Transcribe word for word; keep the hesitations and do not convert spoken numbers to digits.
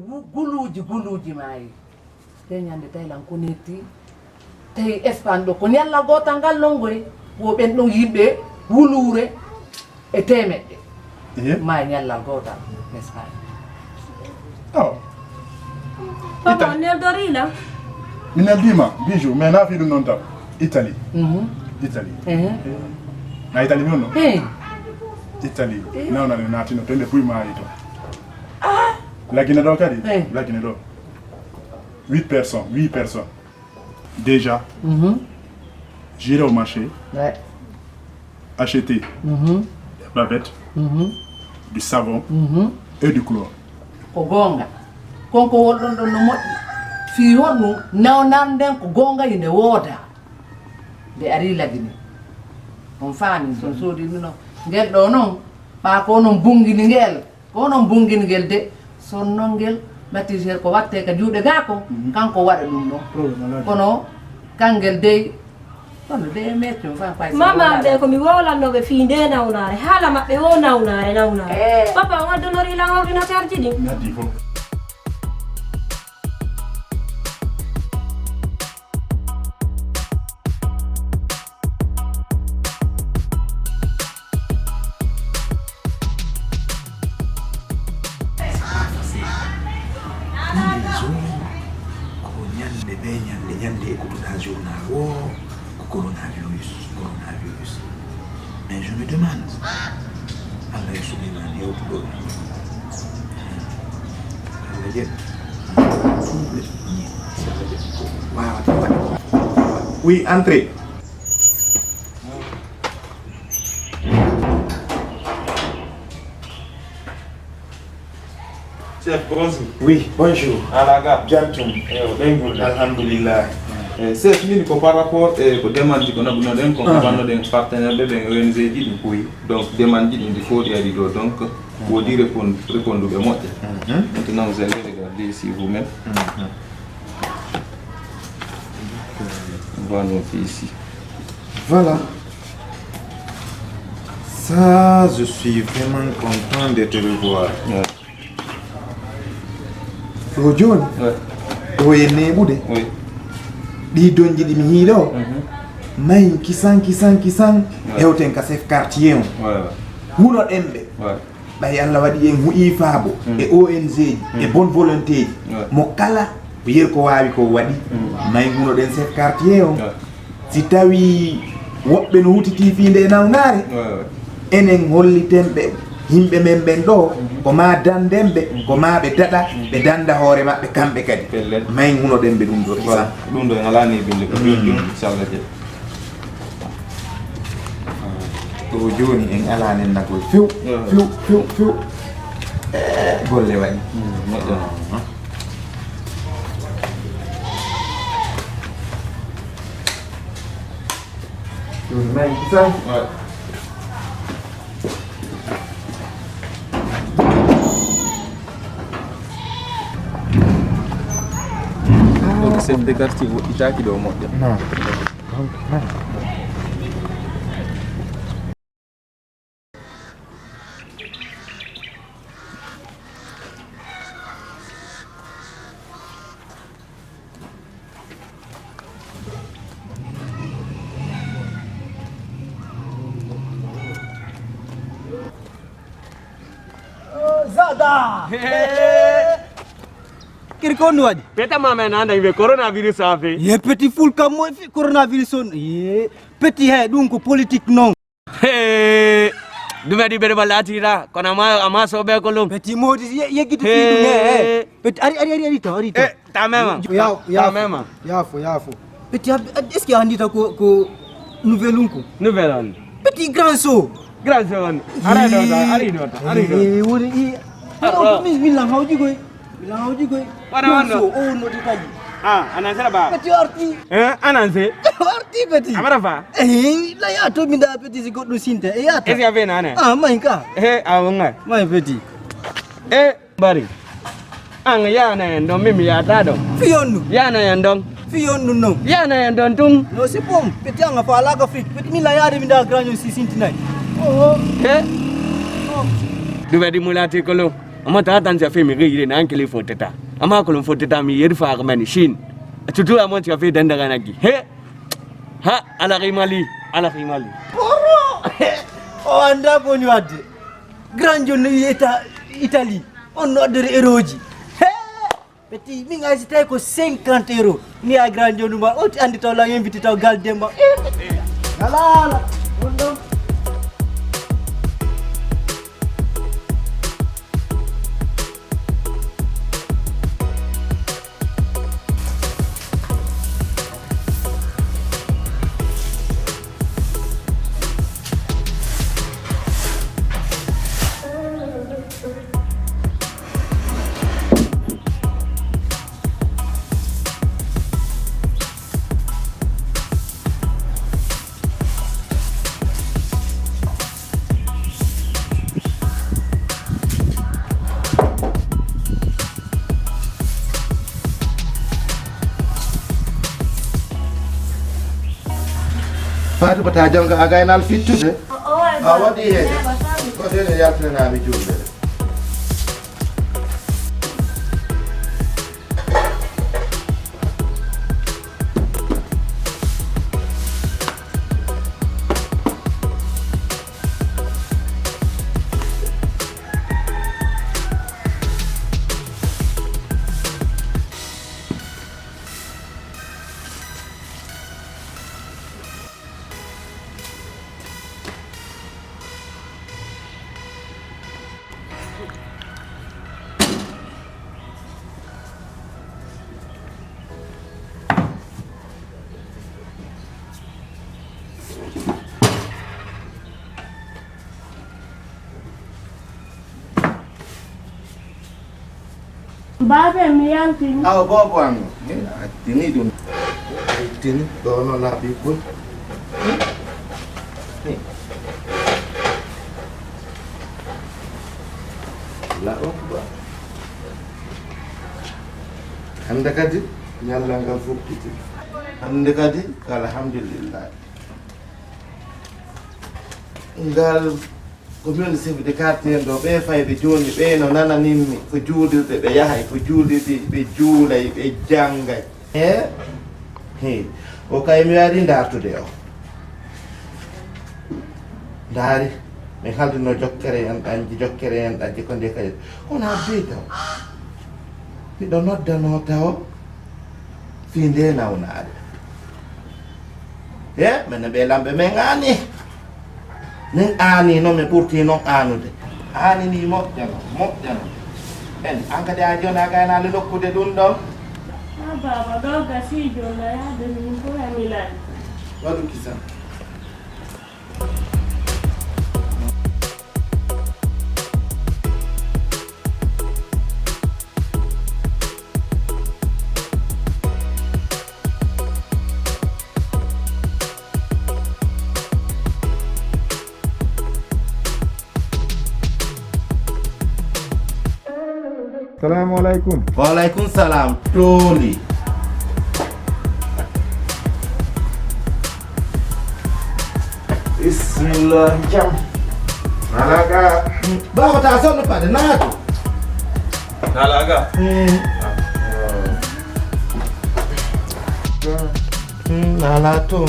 Gu-, guluuji, guluuji maayi. Te ñande tawi lan ko netti. Tawi Espagne ɗo ko ñallal gootal ngal non ngoy. Wo ɓen ɗon yimɓe wuluure e teemeɗɗe. Ehe. Maayi ñallal gootal Espagne. Awa. Papa, Ita- on neldorii lan? Mi neldiima, Bijou, mais na fii ɗum noon tan. Italie. Mhm. Italie. Ehe. Na Italie mi wonno? Ehe. Italie. Ehe. Nawnare naatino to, ɓe buy maayi to. Ah. Lagine ɗo kadi? Ehe. Lagine ɗo. Huit personnes, huit personnes. Déjà, mhm, j'irai au marché, ouais, acheter, mhm, des bavettes, mhm, du savon, mhm, et du chlore. Ko goonga. Kon ko wonɗon ɗon no moƴƴi. Fii honɗum? Nawnare nden ko goonga, inde wooda. Nde ari Lagine. On faami, so on soodii mi non. Ngel ɗo non, ɓaa ko onon bungini ngel. Ko onon bungini ngel de, so non ngel, Matisel ko watte ka juuɗe gaa ko, mhm, kanko waɗa ɗum ɗon. Kono kangel dey, kono dey e mecco, fa, fa, mama am ɓe ko mi wowlanno ɓe fii nde nawnaare, haala maɓɓe o nawnaare, nawnaare. Eh. Papa, on addonorii lan ordinateur ji ɗin? Natti fof. Ko ñande ɓe ñande, ñande e ko tuɗa journal o, ko coronavirus, coronavirus. Mais je me demande, Allah e Souleymane hewtuɗo ɗum. Allah jeɗ. Wawata waɗde. Oui, entrez. Chef, bonjour. Oui, bonjour. Ala ga? Jam tum. Eyo, ɓen gulɗe. Alhamdulillah. Eh, chef, min ko par rapport e ko demande ko naɓunoɗen, ko, ah, naɓannoɗen partenaire ɓe ɓen O N G ji ɗin. Oui. Donc, demande ji ɗin ɗi fof ɗi ari ɗo. Donc, mhm, woodi répond-, réponduɓe moƴƴa. Mhm. Maintenant, vous allez regarder ici vous-même. Mhm. On va noter ici. Voilà. Ça, je suis vraiment content de te revoir. Ouais. Ɗo jooni, ouais, ɗo e neeɓude. Oui. Ɗi donji ɗi mi yii ɗo, mhm, mayin kisan, kisan, kisan, ouais, hewten ka chef quartier on. Ouais, ouais. Hunoɗen ɓe. Ouais. Ɓay Allah waɗi en huɗii faabo, mm, e O N G ji, mm, e bonne volonté ji, ouais, mo kala ko yeru ko waawi ko waɗi, mm, may hunoɗen chef quartier on. Ouais. Si tawii woɓɓe no hutitii fii ndee nawnaare, ouais, ouais, enen holliten ɓe yimɓe men ɓen ɗoo, mhm, ko maa dannden ɓe, mhm, ko maa ɓe daɗa, mhm, ɓe dannda hoore maɓɓe kamɓe kadi. Pellet. May hunoɗen ɓe ɗum ɗoo, voilà, kisan. Ɗum ɗoo en alaa ni binde ko, mm, ɗum, inchallah, je. Ɗo jooni en alaa nennagol few, mm, few, few, few. Eh, golle waɗi. Mm, moƴƴa. Ah. Jooni may kisan. Ouais. Ɗo ko chef de quartier woɗɗitaaki ɗo moƴƴa. Non. Zada! Kiri ko on waɗi? Peta mama en anda yimɓe coronavirus a fe. Ye petit ful kam mo fi coronavirus on. Ye petit he ɗum ko politique non. He, ɗum waɗi ɓeɗe balla atira kono ama ama soɓe ko lum. Petit modi ye- yeggito fi ɗum he. He. Petit ari ari ari ari to ari to. Eh, ta mema. Yaafo, ta yaafo, mema. Yaafo, yaafo. Petit ab- ab- est-ce que a andita ko ko nouvelle un ko? Nouvelle on. Petit grand so. Grand so on. Ara do ta, ari do ta, ari do. Eh, woni i. Ara. Min min lan hawji koy. Min lan hawji koy. Wona wonno. So o wonno di taji. Ah, anan sera ba. Petit arti. Eh, anan se. Arti petit. Amara fa. Eh, la ya to min da petit si goddo sinte. E ya ta. Esi avena ne. Ah, mai ka. Eh, awonga. Mai petit. Eh, bari. An yana en don mimi ya ta don. Fiyonnu. Yana en don. Fiyonnu no. Yana en don tun. No si pom. Petit anga fa la ka fik. Petit mi la ya de mi da granyo si sintinai. Oh. Eh. Duve di mulati kolo. Amma ta tan si a fe mi reyre na ankele fotata. Amma kolon fotata mi yeri fa mani shin. Tutu amon si a fe dandara naki. He. Ha, ala rimali, ala rimali. Poro. O anda boni wadde. Grand John ita Italie. On no der eroji. He. Petit, min ay si tawi ko cinquante euros. Ni a grand John ma. O ti andi taw la invité taw gal demba. Ala ala. On don. Fatimata, jonga a gaynal fittude. A waɗi heen. Ko ɗen e yaltinanami julde. Baabe, mi yaltini. Awa, boobo am, mi yaltini ɗum. Yaltini, ɗo no laaɓi boy. Allahu Akbar. Hannde kadi, ñallal ngal fuɗɗiti. Hannde kadi, alhamdulillah. Ngal ko min woni chef de quartier ɗo, ɓe fayɓe jooni, ɓe no nananimmi, ko juulirde ɓe yahay, ko juulirde ɓe juulay, ɓe janngay. E? He. O kay mi wari ndartude o. Ndaari, mi haldino jokkere en ɗanji, jokkere en ɗanji ko nde kadi. Kono a bey taw. Miɗo noddano taw. Fii nde nawnaade. He, menen ɓe lamɓe men aani. Min aani noon, mi ɓurti noon aanude. Aani ni moƴƴano, moƴƴano. En, an kadi a joni a gaynaali nokkude ɗum ɗon. Ha, baaba, ɗo gasii jonna yaade min ko hami laaɗi. Waɗu kisa. Salamu alaikum. Wa alaikum salam. Toli. Bismillah, jam. Alaga. Baba, ta sonno pade, naatu. Alaga. Hmm. Hmm, ala to.